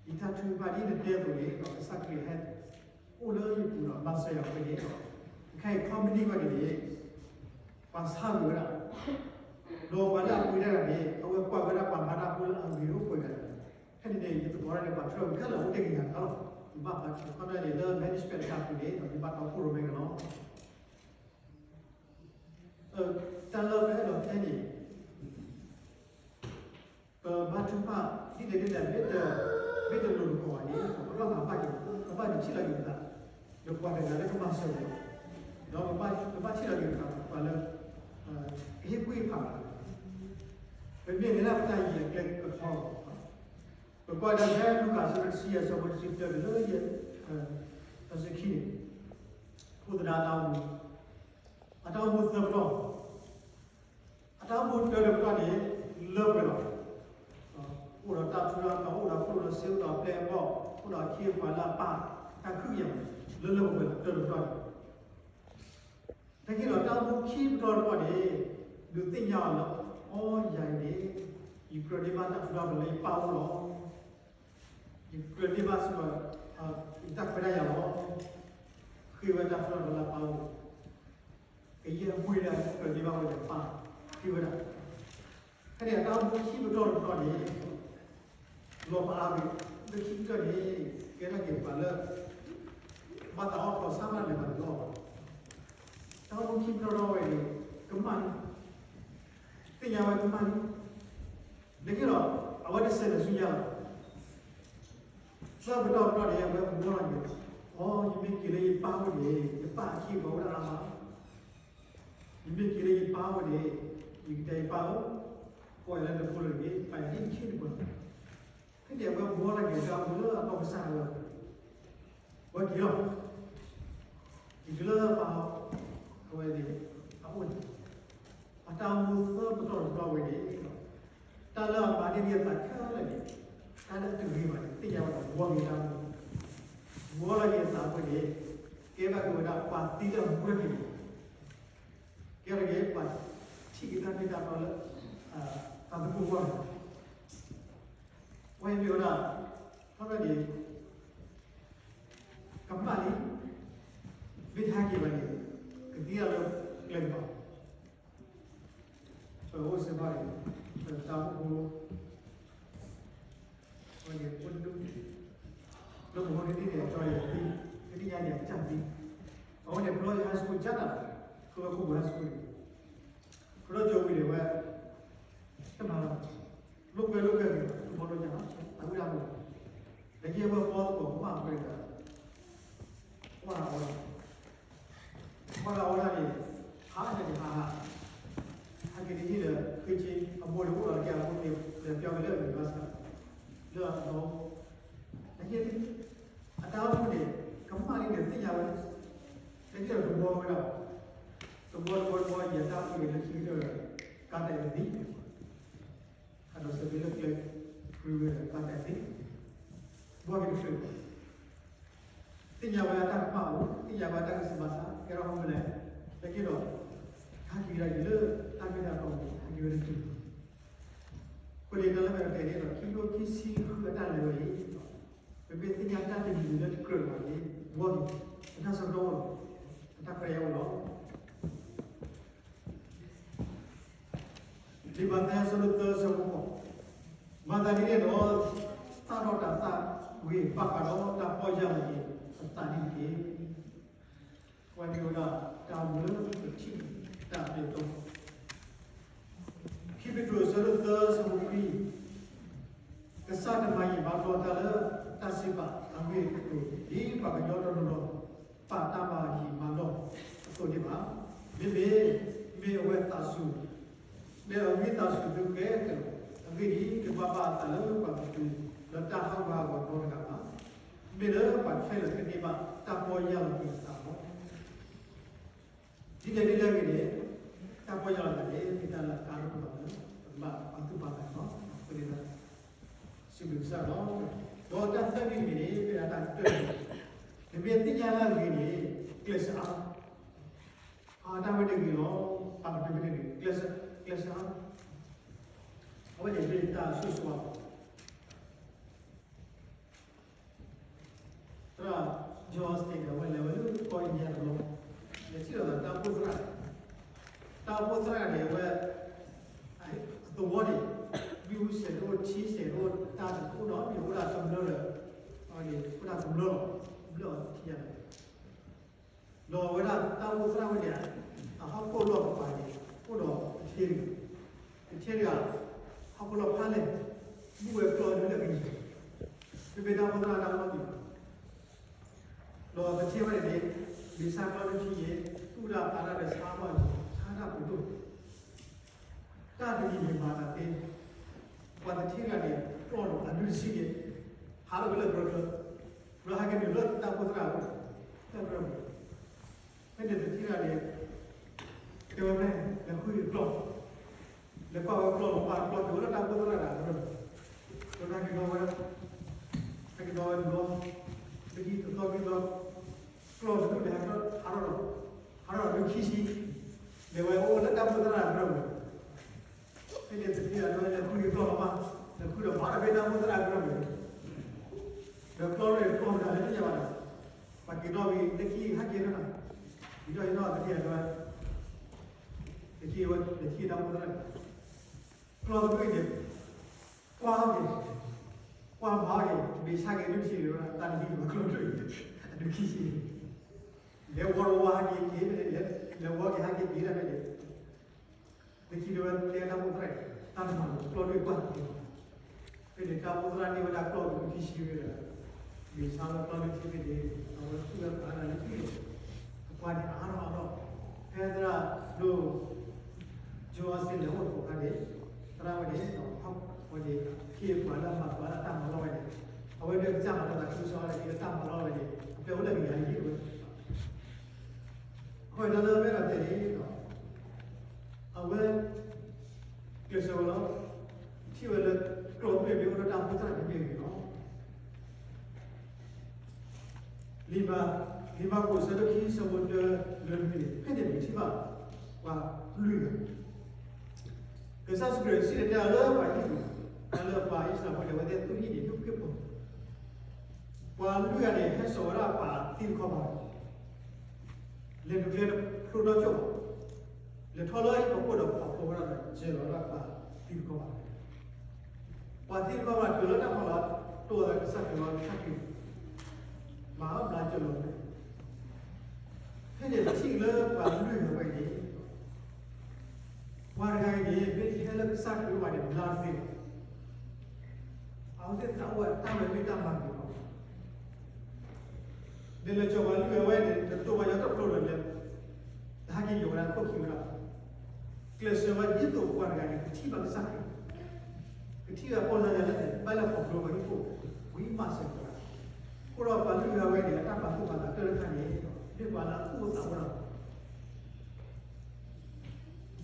တၢ်ထုကဖၣ်ဒ်နတဲအသိးန့ၣ်ဒီး ကစၢ်ခရံာ်ဟဲအိၣ်လၢယပူၤဒီးမၤစၢၤယၤဝဲန့ၣ်, ခဲအံၤ company ဝဲန့ၣ်န့ၣ် ပှၤဆါဝံၤဝဲဒၣ်, ဒီးပှၤလၢအပှ့ၤတၢ်န့ၣ် အဝဲကွၢ်ဝဲဒၣ်ပှၤမၤတၢ်ဖိလၢအဂ့ၤအိၣ်ပှဲၤဂၤန့ၣ်, ဖဲန့ၣ်န့ၣ် ယသကိးတၢ်န့ၣ် ပှၤထွဲဝဲခဲလၢာ် အိၣ်တ့ၢ်က့ၤယၤတခါလီၤ, ယဘၣ်ပှၤထုးခီန့ၣ်လၢ management တခါပူၤန့ၣ်ဒီး ယဘၣ်တီခိၣ်ရိၣ်မဲန့ၣ်လီၤ. တၢ်လၢပအဲၣ်ဒိးတဲန့ၣ် ပဘါထုကဖၣ် ဒ်လဲၣ်ဒ်လဲၣ် မ့ၢ်တ မ့ၢ်တလိၤတကိးဘၣ်န့ၣ် ပဘၣ်မၤဘၣ်က့ၤ ပဘၣ်ဒုးထံၣ်လီၤက့ၤပသး ဒီးပှၤတဂၤလၢကမၤစၢၤပှၤ, ဒီးပဘၣ်ထံၣ်လီၤက့ၤပသး ပှၤလၢ ကဟ့ၣ်ကူၣ်ဟ့ၣ်ဖးပှၤ, ပမ့ၢ်လဲၤဒၣ်ပတၢ်အံၤအကျဲကထီလီၤ. ပကွၢ်ဒၣ်ဖဲလူၤကၣ်အဆၢဒိၣ်တဆံယဲၢ် အဆၢဖိတဆံတၢတုၤလၢ တဆံခံန့ၣ်, အိၣ်သဒၣ်အတၢ်အိၣ်မူ, အတၢ်အိၣ်မူသၢပတီၢ် အတၢ်အိၣ်မူတၢတပတီၢ်န့ၣ် လၢပှဲၤလီၤ. အိၣ်ဒီးတၢ်ထူးတၢ်တီၤ အိၣ်ဒီးခိၣ်ဒီးစ့ အိၣ်ဒီးပျဲၢ်အဘီၣ် အိၣ်ဒီးအခ့အပှၤလၢအပၢ် တၢ်ခုကယၤ လၢလၢပှဲၤပှဲၤလီၤ တၢတပတီၢ်န့ၣ်. နာ်က့ဒီးတၢ်အိၣ်မူခံပတီၢ်တပတီၢ်န့ၣ် ဒုးသ့ၣ်ညါအီၤလၢ အိ ယၤအံၤန့ၣ် ယကြၢးန့ၢ်ဘၣ်တၢ်ထူးတၢ်တီၤလၢယပၢ်အအိၣ်လီၤ. ယကြၢးန့ၢ်ဘၣ်စ့ၢ်ကီး ယတၢ်ခွဲးတၢ်ယာ်လီၤ. ဃ့ဝဲတၢ်ထူးတၢ်တီၤလၢအပၢ်အအိၣ် ကယဲၢ်အပှ့ၤလၢအကြၢးန့ၢ်ဘၣ်ဝဲဒီးပၢ် ဃ့ဝဲဒၣ်. ဖဲန့ၣ်အတၢ်အိၣ်မူခံပတီၢ်တပတီၢ်န့ၣ် လီၤပာ်အါဘ့ၣ် လၢခံကတၢၢ်န့ၣ် ကဲထီၣ်က့ၤပှၤလၢ ဘၣ်သးအီၣ်ကီၢ်ဆၣ်မးလဲၤဘၣ်တဘျီဘၣ်. တၢ်အိၣ်မူခံပတီၢ်တပတီၢ်ဝဲန့ၣ် ကမၣ်လံ သ့ၣ်ညါဝဲကမၣ်လံ. နာ်က့ဒီး အဝဲတစဲးလၢဆူညါလီၤ. သၢပတီၢ်တပတီၢ်န့ၣ် အဝဲမုၢ်လီၤန့ၣ်, အိ ယမ့ၢ်က့ၤလၢယပၢ်အိၣ်န့ၣ် ယပၢ်အခ့အပှၤအိၣ်ဒၣ်အါမး, ယမ့ၢ်က့ၤလၢယပၢ်အိၣ်န့ၣ် ယကတဲယပၢ်ဧၢ, ကိးယၤလၢနဖိလၢနမ့ၢ် ပာ်ယၤဒ်နခ့နပှၤ. ဖဲန့ၣ်အဝဲမုၢ်လီၤန့ၣ် တၢ်အိၣ်မူလၢအတီၢ်ကစၢ်လီၤ. ဝဲက့ၤလီၤ. က့ၤတုၤလၢပၢ် အဝဲန့ၣ် အအိၣ်န့ၣ်, အတၢ်အိၣ်မူသၢပတီၢ်တပတီၢ်ဝဲန့ၣ်, တၢ်လၢအမၤန့ၢ်ဒံးအသးခဲလၢာ်န့ၣ်, တၢ်လၢအတဂ့ၤဘၣ်န့ၣ် သ့ၣ်ညါဝဲဒီး ဝီၤက့ၤတၢ်အိၣ်မူ, ဝီၤလီၤက့ၤအသးဝဲန့ၣ်, ကဲဘၣ်က့ၤဝဲဒၣ်ပှၤသံလၢအမူထီၣ်က့ၤန့ၣ်, ကဲထီၣ်က့ၤပှၤထံၣ်က့ၤတၢ်မ့ၢ်တၢ်တီလၢ တၢ်သကိးဝီၤန့ၣ် ဝဲမ့ၢ်ဝဲဒၣ် ခီဖျိန့ၣ် ကမၣ်လံ, မ့ၢ်တဟဲက့ၤဘၣ်န့ၣ် ကသံဒၣ်လၢကျဲကပၤ, ပအိၣ်စ့ၢ်ကီးန့ၣ် ပတၢ်အိၣ်ဖှိၣ် ဝဲန့ၣ် အိၣ်တဒူၣ်, လၢပဖိတဒူၣ်န့ၣ် အကၠီယဲၢ်သံ, တနံၣ်ညါန့ၣ် အကၢ်သံ, အဝဲန့ၣ် ဖျိ high school ကၢ်တၢ်, ဖျိဝဲခိၣ်ပူၤ high school န့ၣ်, ဖျိကၠီဝံၤန့ၣ်ဝဲ တမၤလီၤ, လိာ်ကွဲလိာ်ကွဲက့ၤ တဘီလိာ်ညါလီၤ, အဝံၣ်ဒၣ်မး, လၢက့ၤဝဲဘီသကိးကမၣ်အဃိန့ၣ်ဒီး ကွၢ်အီၣ်ဒၣ် ကွၢ်အီၣ်ဒၣ်န့ၣ် ဟးန့ၣ်ဟးဟး, ဟဲက့ၤတဟံၣ်ဒီး ဃ့ဆ့ အမိၢ်န့ၣ်အိၣ်ဒီးက့ၤအဖိန့ၣ် လဲၤပျီက့ၤလၢအဂံၢ်ဘါစၢ် လၢအသီ, နဟ့ၣ် အတၢ်အိၣ်မူန့ၣ် ကမၣ်လံန့ၣ်သ့ၣ်ညါဝဲ, နကဲဒီးတဘီဝဲဒၣ်, တဘီတဘီတဘီ ယတၢ်အိၣ်မူန့ၣ်လၢခံကတၢၢ်ဒီး ကါတဲာ်သံ ဟးဒီးစၢၤက့ၤလၢကျဲ ကြုးဝဲဒီး ကါတဲာ်သံ, ဘီက့ၤတချုး သ့ၣ်ညါဝဲအတၢ်ကမၣ်အိၣ်, သ့ၣ်ညါဝဲအတၢ်ဂံၢ်စၢ်ဘါစၢ် ကဲထီၣ်မနုၤလဲၣ်, လၢက့ၤဒီး ဟဲက့ၤကဒါက့ၤလၢတၢ်မ့ၢ်တၢ်တီအပူၤ ဟဲက့ၤဝဲတတုၤလီၤ. အဃိန့ၣ် တၢ်လၢမဲာ်တတဲန့ၣ်ဒီး ခံကထိခံဆံဃုအတၢ်လဲၤဝဲအံၤ, ပမ့ၢ်သ့ၣ်ညါတၢ်တမံၤလၢတကြၢးဘၣ်န့ၣ် ဘှီက့ၤ ပတၢ်ဆၢကတီၢ်အိၣ်လီၤ, ပတၢ်ခွဲးတၢ်ယာ်အိၣ်လီၤ. လံာ်မးသဲအဆၢဒိၣ်သၢအဆၢဖိဃိး, မၤသးဒ်န့ၣ်ဒီး သၣ်ထီၣ်တၤသၣ်ဝံၤ ဘၣ်ဃးဒီးတၢ်ပီၢ်ယၢ်လီၤက့ၤအသးန့ၣ်တက့ၢ်. ပှၤမ့ၢ်ဝဲဒၣ်တၢ်အိၣ်မူလၢပထံၣ်တၢ်အဘျုးအတီၢ်, ခံပ့းတရူးအဆၢဒိၣ်သၢအဆၢဖိခွံ, ကစၢ်တမၤယံာ်မၤဘျီတၢ်လၢတၢ်စံးပာ်အဂ့ၢ်အကျိၤ ဒ်ပှၤကညီတနီၤနီၤ ပာ်တၢ်မၤယံာ်မၤဘျီအသိးန့ၣ်ဘၣ်. မ့မ့ၢ် မ့ၢ်အဝဲသးစူၤ မ့ၢ်အဝဲသးစူၤသုကျဲကလီၤ, အဂ့ၢ်ဒ်အံၤ, တဘၣ်ဘၣ်အသးလၢပှၤကတုၤလၢတၢ်ဟးဂူာ်ဟးဂီၤနီတဂၤဘၣ်. မ့ၢ်လၢပှၤခဲလၢာ်ကန့ၢ်ဘၣ်တၢ်ပီၢ်ယၢ်လီၤက့ၤအသးလီၤ. ဒ်လဲၣ်ဒ်လဲၣ်ဂ့ၤန့ၣ်, တၢ်ပီၢ်ယၢ်လီၤက့ၤန့ၣ် မ့ၢ်တၢ်လၢအကါဒိၣ်ကမးလၢ ပကဘၣ်ပာ်သူၣ်ပာ်သးန့ၣ်လီၤ. အဃိန့ၣ်ဒီး စံးဘျုးကစၢ်လီၤ. ဒီးတၢ်သၢမံၤတမံၤန့ၣ် မ့ၢ်ဒၣ်တၢ်ကတၢၢ်န့ၣ်, နမ့ၢ်သ့ၣ်ညါလၢအဂ့ၤန့ၣ် ကျဲးစၢးအါ, အတၢ်ဝဲန့ၣ်ဂ့ၤလီၤ, ပာ်ကတၢၢ်ဝဲန့ၣ်ဂ့ၤ, ကျဲးစၢး, ကျဲးစၢးအါ, အဝဲန့ၣ်မ့ၢ်တၢ်ဆိၣ်ဂ့ၤဆိၣ်ဝါ သရၣ် John Osteen န့ၣ် အဝဲလဲၤဝဲလၢကီၢ်အ့ၣ်ဒံယါတဘျီ, လဲၤထံၣ်လိာ်သးတၢ်အိၣ်ဖှိၣ်သရၣ်, တၢ်အိၣ်ဖှိၣ်သရၣ်န့ၣ် အဝဲ အသဝီန့ၣ် မ့ၣ်အူစဲးတအိၣ် ထံစဲးတအိၣ် တၢ်တအိၣ်နီတမံၤ အိၣ်ဒၣ်ကမျၢၢ်ဒီး အဝဲန့ၣ် အိၣ်ဒၣ်ကမျၢၢ်လီၤ, ကမျၢၢ်အီၤတထံၣ်ညါန့ၣ် ဒီးအဝဲဒၣ်တၢ်အိၣ်ဖှိၣ်သရၣ်ဝဲန့ၣ် အဟီၣ်ခိၣ်လီၢ်ကပၤန့ၣ် အိၣ်ဒီးတထ့တဂၤ, တထ့တဂၤ ဟီၣ်ခိၣ်လီၢ်ဖးလဲၢ်, မ့ၢ်ဝဲကျီဒုလၢကယံၤ, မ့မ့ၢ်တၢ်အိၣ်ဖှိၣ်သရၣ်တၢ်အိၣ်ဖှိၣ်န့ၣ် ဒီးတထ့ဝဲန့ၣ်န့ၣ် မ့ၢ်ဆါကျီဒုထံန့ၣ် သူၣ်ဒၣ်ဖးဒၣ်ဒီးဆါဘၣ် ဆါတၢ်ပူၤဒိၣ် တၢ်တမံၤန့ၣ်မၤသးသ့, ပှၤတထ့တဂၤန့ၣ် ကျီဒီးအဒုတဆံန့ၣ် ဟးထီၣ်ဝဲလၢကြၢးကြၢး, ကြၢးဟဲက့ၤနုာ်လၢတၢ်အိၣ်ဖှိၣ်သရၣ်အအိၣ်, တၢ်ကြၢး ဖဲန့ၣ်တထ့တဂၤန့ၣ် တဲဝဲဖဲ လဲၤဃုက့ၤကျီ, လဲၤကွၢ်ဝဲကျီလီၤ ပှၤကျီတုၤဝဲလၢတၢ်အိၣ်ဖှိၣ်သရၣ်တဂၤအကရၢၢ်, ဒီးတၢ်က့ၤဒီဝဲ တၢ်က့ၤဒီဝဲဒုးလီၤ, လၢခံတသီခံသီ ကျီတဒူၣ်န့ၣ် ဟးထီၣ်ဒီး ဟးထီၣ်ဒီးခံဆံ, လဲၤဝဲအိၣ်လၢတၢ်အိၣ်ဖှိၣ်သရၣ်အကရၢၢ်ဝဲ, ဖဲန့ၣ်တထ့တဂၤတဲဝဲ လဲၤဃုက့ၤကျီလီၤမး, လဲၤဃုဒီးဘၣ်ဒီးဖဲတၢ်အိၣ်ဖှိၣ်သရၣ်အကရၢၢ်ဝဲ ဒီးကျီန့ၣ်ကျီမတၤလဲၣ်တယၤဘၣ်ဒီး, ပှၤက့ၤဒီဝံၤ လၢခံဟဲက့ၤနီၤ, က့ၤဒီးယနီၢ်တထ့တဂၤတဲဝဲ, တထ့ဝဲ တထ့တၢ်အိၣ်ဖှိၣ်သရၣ်န့ၣ် ကျီတဘ့ၣ်န့ၣ် ကွၢ်အီၤက့ၤ, ကွၢ်မၤအီၤက့ၤ မ့ၢ်ဆါက့ၤဒုးထံၣ်န့ၣ် တၢ်တဟံးဘၣ်ကျီတဘ့ၣ်, အဒုးခံဆံန့ၣ်, လဲၤဝီတဝီဟဲက့ၤက့ၤဖဲန့ၣ်, လဲၤဝီက့ၤဟဲက့ၤက့ၤဒၣ်ဖဲန့ၣ် လၢခံန့ၣ်ဝဲတဲတၢ်အိၣ်ဖှိၣ်သရၣ်န့ၣ် တၢ်တမၤလၢၤ ကျီတဘ့ၣ်ကွၢ်က့ၤ, ဖဲန့ၣ်တၢ်အိၣ်ဖှိၣ်သရၣ်န့ၢ်ဝဲဒၣ်ကျီတဘ့ၣ်ခံဆံဝဲဒီး မ့ၢ်ဆါလၢကျီတဘ့ၣ်ခံဘ့ၣ်န့ၣ် အဝဲသူၣ်ဝဲသးဒၣ်လၢခံန့ၣ်, အပှၤန့ၣ်အါထီၣ်အါထီၣ်, ဖဲသရၣ်ဒိၣ် John Osteen လဲၤအိၣ်သကိးခါန့ၣ်, သရၣ်ဝဲန့ၣ် အဝဲန့ၣ် အခ့အပှၤလၢအမၤပှၤလၢတၢ်မၤလီၢ်ဝဲန့ၣ်, အဝဲဒၣ်ကစၢ်မၤတၢ်သးခုကစီၣ်လၢခံလၢတၢ်မၤလီၢ်ဝဲန့ၣ် အပျဲၢ်အိၣ်လၢကယၤလံဝဲ အဃိန့ၣ်လၢမဲဒီးတဲန့ၣ်ဒီး အဝဲ ကျဲးစၢးဝဲလီၤ. ထံၣ်ဝဲလၢကျီတဘ့ၣ်မ့ၢ်အိၣ်ဒီးတၢ်အိၣ်ဖှိၣ်သရၣ်တဘ့ၣ်န့ၣ်လီၤ. လံာ်မၢ်ကူးအဆၢဒိၣ်ခံအဆၢဖိတၢလၢနွံန့ၣ် ဖဲန့ၣ်ပကထံၣ်ဘၣ်ပှၤလွံၢ်ဂၤ ကစၢ်ယ့ၣ်ၡူးခရံာ်စံၣ်တဲၤတဲလီၤလၢပှၤဟံၣ်ပူၤ တၢ်လၢပှၤအံၣ်စရ့လးဖိန့ၣ် အဝဲသ့ၣ်သူၣ်ဟံၣ်န့ၣ် ဟံၣ်ဖိဃ့ၢ်ဖိ ပှၤလွံၢ်ဂၤန့ၣ် ဟဲစိာ်ဝဲဒၣ်ပှၤသံတခီဘၣ် လဲၤနုာ်ကျဲတဖျိဒီးကၠိၣ်ဘၣ်, လဲၤထီၣ်လၢဟံၣ်ဖိဃိၣ်ဒီးပာ်ဖှိၣ်ဝဲဒၣ်ဒီး စၢၤလီၤဝဲဒၣ်ပှၤသံတခီဘၣ်, ပှၤသံတခီဘၣ်တုၤလၢတၢ်ဖီလာ် တိၢ်ဝဲကစၢ်ခရံာ်လီၤ ကစၢ်ခရံာ် မၤအီၣ်ဘျါစၢၤလီၤဝဲ, ဖဲန့ၣ်ပထံၣ်လၢပှၤလွံၢ်ဂၤဝဲန့ၣ် ပှၤတဂၤအံၤန့ၣ် မ့ၢ်တဟဲလၢကစၢ်ခရံာ်ဘၣ်န့ၣ် ဘျါတသ့ဘၣ်. အဝဲသ့ၣ်သးအိၣ်ဝဲတၢ်မၤမ့ၢ်တၢ်မၤဂ့ၤလီၤ. ဒီးလဲၤကၠီၤပှၤလွံၢ်ဂၤဝဲန့ၣ် တတိၢ်ဝဲညီတဖျိဒီးလဲၤ တဟဲက့ၤယိာ်ဝဲဒၣ်ခိၣ်ခံဝဲဒၣ်, ကျဲးစၢးဝဲဒ်သိးပှၤတဂၤန့ၣ် ကထံၣ်ဘၣ်ကစၢ်ခရံာ်, ကထံၣ်ဘၣ်ပီၢ်လၢယၤလၢန့ၣ် ဘၣ်လဲၤခီဖျိပှၤဟံၣ်ခိၣ် ဝံမၤစၢၤပှၤ, အဃိဒီးပှၤလွံၢ်ဂၤဝဲန့ၣ် အတၢ်ပာ်သူၣ်ပာ်သးတၢ်တခါန့ၣ် မ့ၢ်ပှၤလၢအသူၣ်အိၣ်သးအိၣ်လီၤ. နံၣ်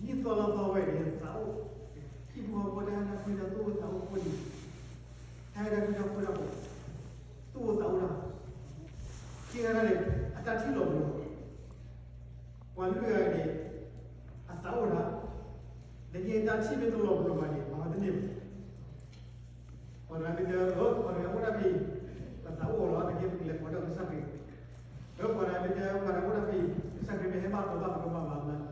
သီလါသီဝဲန့ၣ် သးအိၣ်, ဟံၣ်ဖိဃီဖိတၢ်နၢ်ပၢၢ်တၢ်သူၣ်အိၣ်သးအိၣ်ဖိန့ၣ်, တၢ်အဲၣ်တၢ်ကွံတၢ်ဃူတၢ်ဖိး, သူၣ်အိၣ်သးအိၣ်တၢ်, ခံဂၤန့ၣ် အတၢ်ထံၣ်လီၤပလိာ်, ပှၤလွံၢ်ဂၤန့ၣ် အ တၢ်ထံၣ်မ့ၢ်တလီၤပလိာ်ဘၣ်န့ၣ် မၤဝဲတန့ၢ်ဘၣ်. ပှၤတဂၤမ့ၢ်တဲ အၢ ပှၤတဂၤအိၣ်ဒၣ်ဖဲ ပသးအိၣ်လီၤ တက့ၢ် ပကလဲၤကိးဒီးကစၢ်ခရံာ်, အၢ ပှၤတဂၤမ့ၢ်တဲ ပှၤတဂၤအိၣ်ဒၣ်ဖဲ ကစၢ်ခရံာ်မ့ၢ်ဟဲဘၣ်ဒီးဘၣ်ပကဘၣ်မၤမး,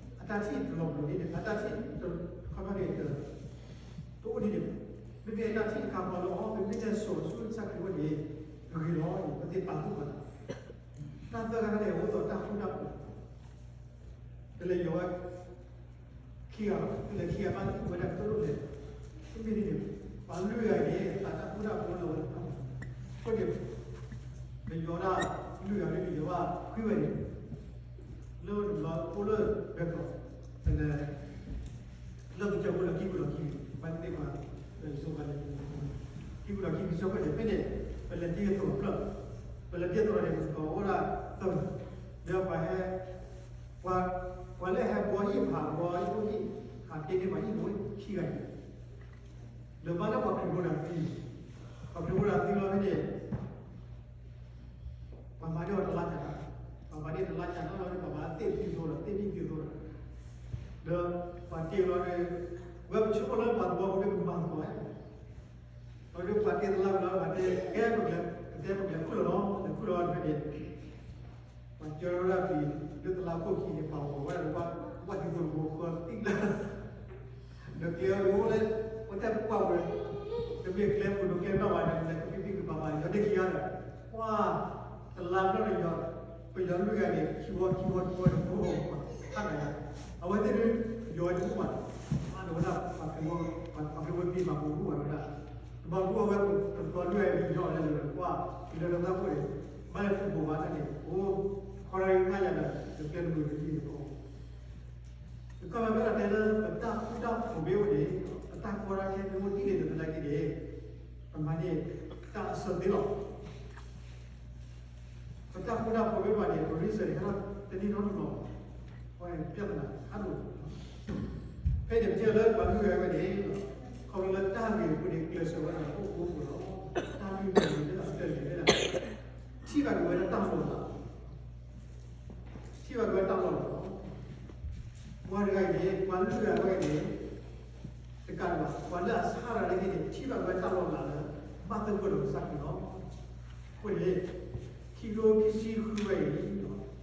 အတၢ်ထံၣ်တလီၤပလိာ်ဒ်န့ၣ် အတၢ်ထံၣ်တခီမ့ၢ်ဂ့ၤ တအိၣ်ဒ်န့ၣ်ဘၣ်. မ့မ့ၢ်အတၢ်ထံၣ်တခါဃီလၢ အီ ပမ့ၢ်လဲၤစိာ်ဆူကစၢ်ခရံာ်အအိၣ်န့ၣ် ဂ့ၤလီၤန့ၣ် ပသ့ပာ်သူၣ်ပာ်သး, တၢ်သၢခါန့ၣ် အိၣ်ဒီးတၢ်ဃူတၢ်ဖိး, ပလဲၤယီၤဝဲ ခံဂၤဘၣ်, သုလဲၤခံဂၤဘၣ် သုဝဲဒၣ်တလိၣ်လဲၤ, မ့မ့ၢ်ဒ်န့ၣ် ပှၤလွံၢ်ဂၤအံၤန့ၣ် သးတၢ်ဃူတၢ်ဖိးလၢအဝဲသ့ၣ်တဖၣ်န့ၣ်, အဃိန့ၣ် ပယီၤဒၣ်လွံၢ်ဂၤန့ၣ် ပယီၤဘၣ်ခွံဂၤန့ၣ်, လၢတဘျီအိၣ်လၢဘဲကီး, ပလဲၤ လၢပကစၢၢ်ဖိလၢခံပူၤဒီးခံ, ဘၣ်သ့ၣ်သ့ၣ်ပှၤ လၢယဆိကမိၣ် ခံပူၤဒီးခံကစီၣ်ဖဲန့ၣ် ဖဲန့ၣ် ပလဲၤတ့ၢ်အသိးဖျၢၣ်, ပလဲၤတ့ၢ်အသိးန့ၣ် ပသကိးအိၣ်ဒၣ်သၢဂၤ, ဒီးပှၤဟဲ ပှၤ ပှၤလၢဟဲဘှီဟံၣ်ဖး ဘှီဟံၣ်ဖးတ့ၢ်န့ၢ်ပှၤဟံၣ်ဖိခံဂၤန့ၣ်, ဒီးဘၣ်လၢပှၤခရံာ်ဖိတဂၤသံ, ပှၤခရံာ်ဖိတဂၤသံလီၤဖဲန့ၣ် ပှၤမၤန့ၢ်အီၤတလါကၢ်, ပှၤမၤန့ၢ်တလါကၢ်န့ၣ်လီၤန့ၣ် ပှၤမၤသ့ၣ်သံသိဒီး သ့ၣ်မံသံသိဒီး, ဒီးပှၤတ့လီၤန့ၣ် ဝဲပဆိကမိၣ်လၢပှၤသဝီဖိဒီးပမၤသကိးဝဲ, ဒီးပှၤတ့တလါဝဲလီၤ ပှၤတဲကဲ ပကတဲပကလဲၤခူၣ်လီၤလီၤ လဲၤခူၣ်လီၤဖဲန့ၣ် ပှၤကၢထီၣ်ဝဲဒၣ်ပျံၤ လၢတလါခိၣ်ခံန့ၣ် ပှၤဂီၤဝဲဒၣ် ဝဲသံသိတဘိဃီသံလၢ ဒီးကျဲအီၤဒ်အိၣ်လၢ ဝဲတၢ်ပှၢ်ဝဲ တမ့ၢ်ကျဲပူၤဒီးကျဲနီၣ်ဘၣ်ဒီး လဲၤကပံးပံးကပၤပၤ ယီၤဒ့ခံဂၤဒီး ပှၤ တလါဘျီန့ၣ် ပယီၤလွံၢ်ဂၤန့ၣ် ခံဝီခံဝီခံဝီန့ၣ် အိၣ်ပှၤ ဖးနၤယၤ အဝဲသ့ၣ်ဒုး ယီၤဝဲတအိၣ်ဘၣ် အါန့ၣ်ဝဲဒၣ် ပှၤခရံာ်ဖိ ပှၤခရံာ်ဖိသံဘၣ်ပူၤအိၣ်ဘၣ်ဝဲဒၣ် တဘျီဃီဝဲ တဘျီလွံၢ်ဂၤန့ၣ် ယီၤလၢလၢပှၤ လၢလၢသးခိၣ်န့ၣ် ဘၣ်လဲၤထူၣ်ဘိးဘၣ်တၢ်န့ၣ် အိၣ် ခီရၤအံၤငါယၤဒီး ယကျဲတဘိန့ၣ် ယကီၢ် ကမၤမ့ၢ်အတဲလၢ ပတၢ်ဃူတၢ်ဖိးမ့ၢ်အိၣ်န့ၣ် ပတၢ်ကီတၢ်ခဲမ့ၢ်အိၣ်ဒ်န့ၣ် ပသနာ်က့န့ၣ် ပမၤန့ၢ်တၢ်အဆၢသ့လီၤ. ပတၢ်ဃူတၢ်ဖိးမ့ၢ်ဘၣ်န့ၣ် ပရံစၢၤန့ၣ် ဟဲလီၤတန့ၢ်နီတဘျီ, အဝဲန့ၣ် ပြဿနာ ဖးဒိၣ် ဖဲန့ၣ် ပတဲလၢပှၤလွံၢ်ဂၤဝဲန့ၣ် ခီဖျိလၢတၢ်ဂ့ၢ်အဃိန့ၣ် ကျဲးစၢးဝဲဒၣ်အိၣ်အိၣ်လီၤ. တၢ်လွံၢ်ဂၤန့ၣ် လၢအဆၢန့ၣ်ဝဲဒၣ် ထံၣ်ဘၣ်က့ၤဝဲဒၣ်တၢ်လီၢ်လၤ ထံၣ်ဘၣ်က့ၤဝဲတၢ်လီၢ်လၤလီၤ. ပှၤတဂၤအံၤန့ၣ် ပှၤလွံၢ်ဂၤဝဲန့ၣ် တကးဒံးဘၣ် ပှၤလၢအဆါတဂၤန့ၣ် ထံၣ်ဘၣ်က့ၤဝဲတၢ်လီၢ်လၤလၢ ဘၣ်သဂၢၢ်ဒီးကစၢ်ခရံာ်လီၤ. အဃိန့ၣ် ခံကထိခံဆံဃုဝဲအံၤ ပကဘၣ်သဂၢၢ်ဒီးကစၢ်ခရံာ် ပကထံၣ်ဘၣ်တၢ်လီၢ်လၤလီၤ.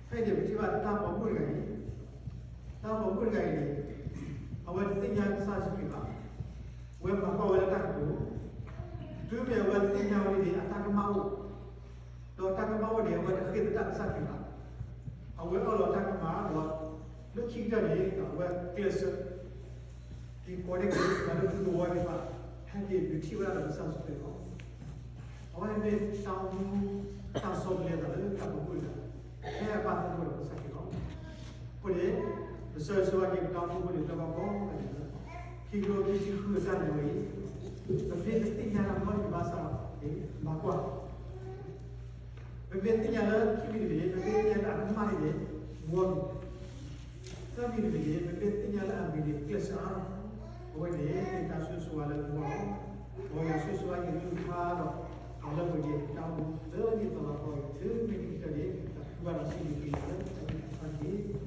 ဖဲန့ၣ် ပထံၣ်ဘၣ်တၢ်ပိာ်မုၣ်တဂၤအံၤ, တၢ်ပိာ်မုၣ်တဂၤအံၤန့ၣ် အဝဲတသ့ၣ်ညါကစၢ်ယ့ၣ်ၡူးခရံာ်ဘၣ်. အဝဲမၤကွၢ်ဝဲလၢတၢ်ကတိၤ, တုၤမ့ၢ်အဝဲသ့ၣ်ညါဝဲန့ၣ်န့ၣ် အတၢ်ကမၣ်အိၣ်, ဒီးတၢ်ကမၣ်အိၣ်န့ၣ် အဝဲတဃ့ၢ်သတးကစၢ်ခရံာ်ဘၣ်. အဝဲအၢၣ်လီၤတၢ်ကမၣ်ဒီး လၢခံကတၢၢ်န့ၣ် အဝဲကျဲးစၢး က့ၤကိးန့ၢ်က့ၤ ပှၤလၢဒူသဝီသ့ၣ်တဖၣ် ဟဲက့ၤဒုးထံၣ်ဝဲဒၣ်ဒီးကစၢ်ယ့ၣ်ၡူးခရံာ်လီၤ. အဝဲမ့ၢ်တၢ်အိၣ်မူ တၢ်ဆီတလဲသးလၢတၢ်ပိာ်မုၣ်တဂၤ ဖဲအဘၣ်သဂၢၢ်ဒီးကစၢ်ခရံာ်လီၤ. အဃိန့ၣ် ပဆၢဂ့ၤဆၢဝါက့ၤပတၢ်အိၣ်မူဖိန့ၣ် လၢဘၣ်ကီဘၣ်ခဲ ခံကထိခံဆံဃုအတၢ်န့ၣ်ဝဲအံၤ ပမ့ၢ်တသ့ၣ်ညါတၢ်နီတမံၤဘၣ်ဆၣ်ဒီး မၤကွၢ် ပမ့ၢ်သ့ၣ်ညါလၢခံမံၤတမံၤန့ၣ် ပမ့ၢ်သ့ၣ်ညါလၢအကမၣ်န့ၣ်န့ၣ် ဘှီမံၤ, သၢမံၤတမံၤန့ၣ် ပမ့ၢ်သ့ၣ်ညါလၢအဂ့ၤန့ၣ် ကျဲးစၢးအါထီၣ်, အဝဲန့ၣ် မ့ၢ်တၢ်ဆိၣ်ဂ့ၤဆိၣ်ဝါလၢပဂီၢ်လီၤ. မ်ယွၤဆိၣ်ဂ့ၤဆိၣ်ဝါက့ၤသုတဖၣ်ဒီး ပှၤလၢပဂ့ၤတၢ်အိၣ်မူလၢနံၣ်သီလါသီအံၤ တုၤမ့ၢ်နံၣ်ကတၢၢ်န့ၣ် ပသးခုဘၣ်ဒီးစံးဘျုးက့ၤယွၤလၢတၢ်မ့ၢ်တၢ်တီတက့ၢ်.